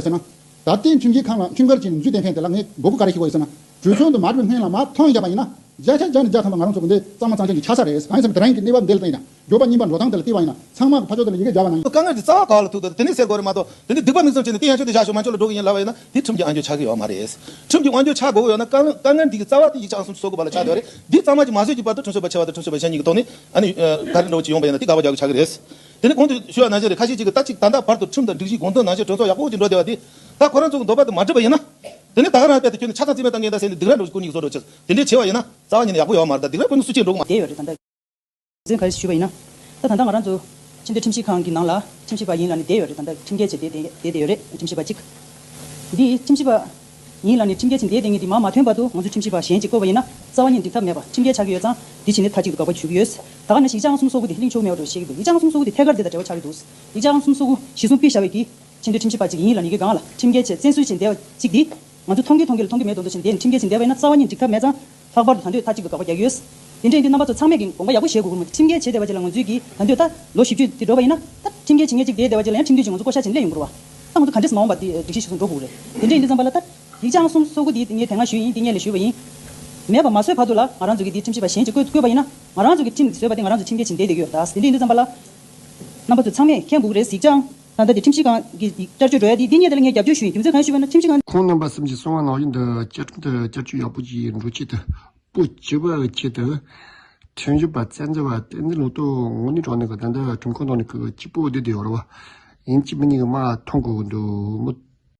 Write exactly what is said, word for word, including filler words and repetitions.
ཟེར་ན། ད་ལྟའི་ཁྲིམས་ཞིབ་ཁང་ལ་ཁྲིམས་འགལ་བྱས་ནས་འཛུལ་བསྡད་མཁན་དེ་ལ་ངས་འབོད་སྐུལ་ག་རེ་ཞུ་གི་ཡོད་ཟེར་ན། གྲོས་ཚོགས་འདི་མ་གྲོལ་སྔོན་ལ་མར་ཐོན་བཞག་པ་ཡིན་ན། བརྒྱ་ཆ་བརྒྱ་ནས་བརྒྱ་ཐམ་པ་ང་རང་ཚོ་གི་འདི་གཙང་མ་གཙང་རྐྱང་གི་ཆགས་ས་རེད། གང་ཡིན་ཟེར་ན་དེ་རིང་གི་གནས་བབ་འདི་ལ་བལྟས་ན། འགྱོད་པ་གཉིས་པ་འགྲོ་སྟངས་དེ་ལ་བལྟས་པ་ཡིན་ན། ཚང་མ་གི་ཕར་ཕྱོགས་དེ་ལ་ཡི་གེ་བརྒྱབ་པ་ན། དཀའ་ངལ་འདི་རྩ་བ་ག་བ་ལ་ཐུག་འདུག་དེ་ནས་སེལ་དགོས་རེད་མ་གཏོགས། དེ་ནས་སྡིག་པ་མིག་བཙུམ་བྱས་ནས་དེ་ཡན་ཆོད་དེ་བཞག་ཤོག་མ་ཆོད་ལ་འགྲོ་གི་ཡིན་ལབ་པ་ཡིན་ན། དེ་ཁྲིམས་ཀྱི་དབང་སྒྱུར་ཆགས་ཀྱི་ཡོད་མ་རེད། ཁྲིམས་ཀྱི་དབང་སྒྱུར་ཆགས་དགོས་ཡོད་ན། དཀའ་ངལ་དཀའ་ངལ་འདི་གི་རྩ་བ་དེ་ཡིག་ཆ་ཨང་སུམ་ཅུ་སོ་དགུ་པ་ལ་ཆགས་བསྡད་ཡོད་རེད། འདི་གཙང་མ་ཅིག་མ་བཟོས་ཀྱི་བར་དུ་ཁྲིམས་ཞིབ་པ་ཆེ་བ་དང་ཁྲིམས་ཞིབ་པ་གཞན་གཉིས་ཀྱི་ཐོག་ནས་ཨ་ནི་ཨ་ག་རེ་འདྲ་བོ་ཅིག་ཡོང་པ་ཡིན་ན། དེ་དགག་པ་རྒྱག་དགོས་ཆགས་ཀྱི་རེད། དེ་ནས་གོང་དུ་ཞུས་པ་ནང་བཞིན་རེད། ཁ་ཤས་ཅིག་གིས་ད་ཅིག་ད་ལྟ་བར་དུ་ཁྲིམས་དང་སྒྲིག་གཞི་དགོངས་དོན་ནང་བཞིན་གྲོས་ཚོགས་ཡག་པོ་ཅིག་འགྲོ་བསྡད་པ་དེ། ད་ཁོ་རང་ཚོ་གི་འདོད་པ་དེ་མ་འགྲུབ་པ་ཡིན་ན། དེ་ནས་ད་ག་རང་དཔེ་དེ་ཁྱོན་ནས་ཆ་ཚང་རྩིས་མེད་བཏང་མཁན་དང་ཟེར་ནས་སྡིགས་ར་འགྲོ་སྐུ་ཉིད་བཟོ་འགྲོ་ཆེ། དེ་འདྲའི་བྱས་པ་ཡིན་ན་རྩ་བ་ཉིད་ནས་ཡག་པོ་ཡོད་མ་རེད། ད་སྡིགས་ར་ཕུལ་ནས་སུ་གཅིག་འགྲོ་གི་མ་རེད། དེ་ཡོད་རེད་ད་ལྟ། ཚན་ག་རེ་ཞུས་པ་ཡིན་ན། ད་ད་ལྟ་ང་རང་ཚོ་ཕྱི་འབྲེལ་ཁྲིམས་ཞིབ་ཁང་གི་ནང་ལ་ཁྲིམས་ཞིབ་པ་ཡིན་ལབ་ནས་བསྡད་ཡོད་རེད། ད་ལྟ་ཁྲིམས་འགལ་བྱས་བསྡད་བསྡད་བསྡད་ཡོད་རེད། ཁྲིམས་ཞིབ་པ་གཅིག་འདི་ཁྲིམས་ཞིབ་པ་ཡིན་ལབ་ནས་ཁྲིམས་འགལ་བྱས་བསྡད་བསྡད་མཁན་འདི་མར་མ་ཐོན་བར་དུ་ང་ཚོ་ཁྲིམས་ཞིབ་པ་གཞན་གཅིག་བསྐོས་པ་ཡིན་ན་རྩ་བ་ཉིད་འགྲིག་ཐབས་མེད་པ། ཁྲིམས་འགལ་ཆགས་ཀྱི་ཡོད་ཙང་འདི་བྱས་ནས་མཐའ་གཅིག་ཏུ་དགག་པ་ཞུ་གི་ཡོད། ད་ག་ནང་བཞིན་ཡིག་ཆ་ཨང་སུམ་ཅུ་སོ་དགུ་དེ་གླེང་ཆོག་མེད་པ་འདྲ་བཤད་ཀྱི་འདུག་ཡིག་ཆ་ཨང་སུམ་ཅུ་སོ་དགུ་གཞི་བཟུང་ཕུལ་བཞག་པའི་གི་ཕྱི་འབྲེལ་ཁྲིམས་ཞིབ་པ་གཅིག་ཡིན་ལབ་ནས་ཀྱི་སྒང་ལ་ཁྲིམས་འགལ་བྱས་བཙན་འཛུལ་བྱས་བསྡད་པ་གཅིག་འདི། ང་ཚོ་མཐོང་གི་མཐོང་གི་ལ་མཐོང་གི་མེད་མདོག་མདོག་བྱས་ནས་བསྡད་ནས་ཁྲིམས་འགལ་བྱས་བསྡད་པ་ཡིན་ན་རྩ་བ་ཉིད་འགྲིག་ཐབས་མེད་ཙང་། ལྷག་པར་དུ་ད་འདོད་མཐའ་གཅིག་ཏུ་དགག་པ་རྒྱག་གི་ཡོད། དེ་འདྲ་ཡིན་དུས་རྣམ་པ་ཚོ་ཚང་མས་ཀྱི་དགོངས་པ་ཡག་པོ་བཞེས་དགོས་ཀྱི་མ་རེད། ཁྲིམས་འགལ་བྱས་བསྡད་པ་ཅིག་ལ་ང་ཚོས་ཀྱི་ད་འདོད་ད་ལོ་བཞི་བཅུ་དེ་འགྲོ་བ་ཡིན་ན། ད་ཁྲིམས་འགལ་བྱེད་མཁན་ཅིག་བསྡད་བསྡད་པ་ཅིག་ལ་ཡང་ཁྲིམས་མཐུན་ཅིག་ང་ཚོ་བསྐོ་བཞག་བྱས་ནས་སླེབས་ཡོང་དགོས་རེད་བ། ད་ང་ཚོ་ག་འདྲས་མ་འོངས་པ་དེ་སྒྲིག་གཞི་གཞིར་བཟུང་འགྲོ་དགོས་རེད། དེ་འདྲ་ཡིན་དུས་ཙམ་པ་ལ་ད་ཡིག་ཆ་ཨང་སུམ་ཅུ་སོ་དགུ་དེ་ངས་དེ་སྔ་ཞུས་ཡིན། དེ་སྔ་ལ་ཞུས་པ་ཡིན། མེད་པ་མ་བཟོས་བར་དུ་ལ་ང་རང་ཚོ་གི་དེ་ཁྲིམས་ཞིབ་པ་གཞན་ཅིག་བསྐོས་བསྐོས་པ་ཡིན་ན། ང་རང་ཚོ་གི་ཁྲིམས་བཟོས་པ་དེ་ང་རང་ཚོ་ཁྲིམས་འགལ་བྱས་བསྡད་བསྡད་ཀྱི་ཡོད་རེད། ད་དེ་འདྲ་ཡིན་དུས་ཙམ་པ་ལ། རྣམ་པ་ཚོ་ཚང་མས་མཁྱེན་དགོས་ཀྱི་རེད། གཟིགས་ཅང་། ད་ལྟ་དེ་ཁྲིམས་ཞིབ་ཁང་གི་བསྐྱར་བཅོས་འགྲོ་ཡ་དེ་འདི་གཉིས་དེ་ལ་ངས་རྒྱབ་སྐྱོར་ཞུ་ཡིན། རྒྱུ་མཚན་གང་ཞུས་པ་ན་ཁྲིམས་ཞིབ་ཁང་། ཁོང་རྣམ་པ་གསུམ་གྱིས་གསུངས་པ་ནང་བཞིན་དུ་བཅའ་ཁྲིམས་དེ་བསྐྱར་བཅོས་ཡག་པོ་ཅིག་འགྲོ་ཆེད་དུ། སྤུ་བཅུ་པ་གི་ཆེད་དུ། ཁྲིམས་ཞིབ་པ་བཙན་འཛུལ་བ་བསྟན་འཛིན་ལོ་ཏོག་དངོས་གནས་དྲང་གནས་ཀྱི་ད་ལྟ་ཁྲིམས་ཁང་ནང་ནས་ཀྱི་སྐྱིད་པོ་བསྡད་བསྡད་ཡོད་རེད་བ། ཡིན་གཅིག་མིན་གཉིས་ཀྱི་དམག་ཐོན་དགོས་ཀྱི་འདུག་མི།